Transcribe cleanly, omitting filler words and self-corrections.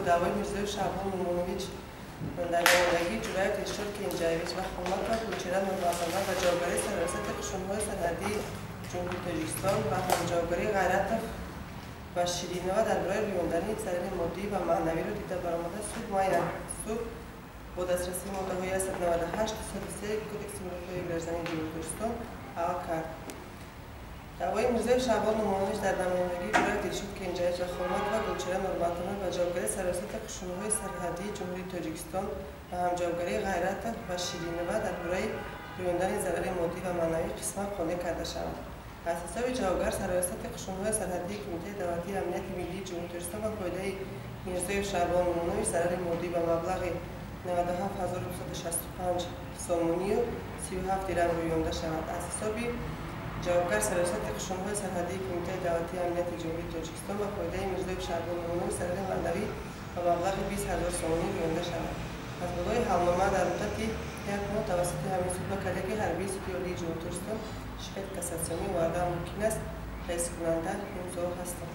даъвои Мирзоев Шаъбон Нурмонович дар намояндагии Ҷураев Дилшод Кенҷаевич ва Холматова Гулчеҳра Нурматовна ба ҷавобгарии Сарраёсати қушунҳои сарҳадии Ҷумҳурии Тоҷикистон ва ҳамҷавобгарии Ғайратов ва Ширинова дар бораи рӯёндани зарари моддӣ ва маънавиро дида баромада суд муайян. Суд бо дастрасии моддаҳои 198 203 Кодекси мурофиаи граждании Ҷумҳурии Тоҷикистон ҳал кард. Даъвои Мирзоев Шаъбон Нурмонович дар намояндагии Ҷураев Дилшод Кенҷаевич ва Холматова Гулчеҳра Нурматовна ба ҷавобгарии Сарраёсати қушунҳои сарҳадии Ҷумҳурии Тоҷикистон ва ҳамҷавобгарии Ғайратов ва Ширинова дар бораи рӯёндани зарари моддӣ ва маънавӣ қисман қонеъ карда шавад. Аз ҳисоби ҷавобгар Сарраёсати қушунҳои сарҳадии Кумитаи давлатии амнияти миллии Ҷумҳурии Тоҷикистон ба фоидаи Мирзоев Шаъбон Нурмонович зарари моддӣ ба маблағи 97 265 сомонию 37 дирам рӯёнда шавад. Аз ҳисоби ҷавобгар Сарраёсати қушунҳои сарҳадии Кумитаи давлатии амнияти Ҷумҳурии Тоҷикистон ба фоидаи Мирзоев Шаъбон Нурмонович зарари маънавӣ ба маблағи 20 000 сомонӣ рӯёнда шавад. Аз болои ҳалнома дар муддати як моҳ тавассути ҳамин суд ба коллегияи ҳарбии Суди Олии Ҷумҳурии Тоҷикистон шикояти кассатсионӣ овардан мумкин аст. Раискунанда имзо ҳастам.